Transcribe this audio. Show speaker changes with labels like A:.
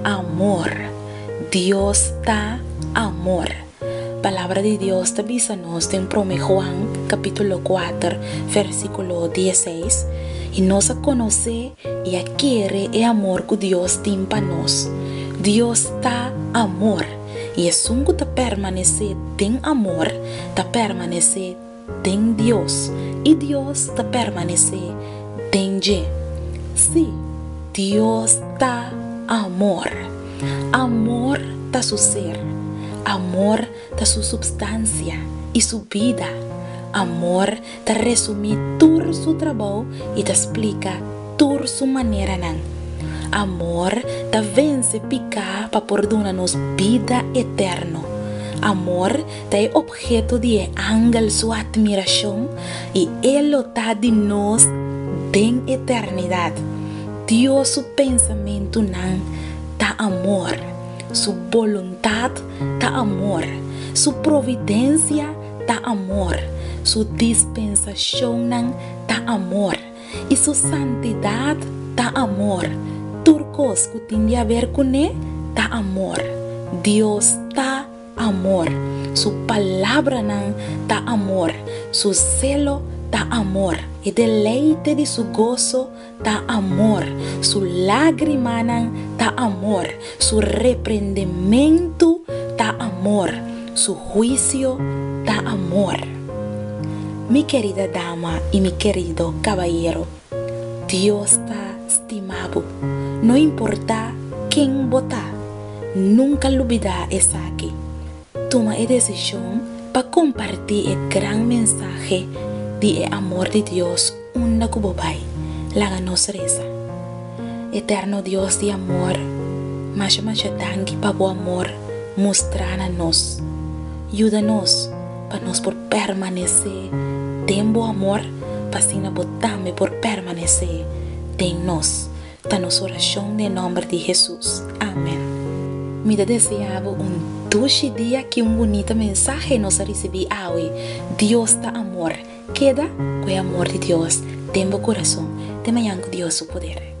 A: amor. Dios ta amor. Palabra di Dios ta bisa nos den Prome Juan capítulo 4 versículo 16, I nos a conoce i a kere e amor cu Dios tin pa nos. Dios ta amor, i esun cu ta permanece den amor ta permanece den Dios, i Dios ta permanesé den dje. Sí, Dios ta amor. Amor ta su ser. Amor ta su supstansia i su bida. Amor ta resumí tur su trabou i ta splika tur su maneranan. Amor ta vense piká pa por duna nos bida eterno. Amor ta e obheto di e angel su admiracion i e lo ta di nos den eternidad. Dios su pensamentunan ta amor, su boluntad ta amor, su providencia ta amor, su dispensacionnan ta amor i su santidad ta amor. Tur cos cu tin di haber cune ta amor. Dios ta amor. Su palabranan ta amor. Su selo ta amor. E deleite di su goso ta amor. Su lágrimanan ta amor. Su reprendementu ta amor. Su huisio ta amor. Mi kerida dama i mi kerido kabayero, Dios ta stima bo. No importá ken bo ta. Nunka lubidá esaki. Tuma e desishon pa kompartí e gran mensahe di e amor di Dios unda ku bo bai. Laga nos resa. Eterno Dios di amor, masha masha danki pa bo amor mustrá na nos. Yuda nos pa nos por permanesé den bo amor pa asina bo tambe por permanesé den nos. Ta nos orashon den nòmber di Hesus. Amen. Mi ta desea bo un dushi dia ki un bunita mensahe nos a risibí awe. Dios ta amor. Keda ku e amor di Dios den bo kurason. Te mañan ku Dios su poder.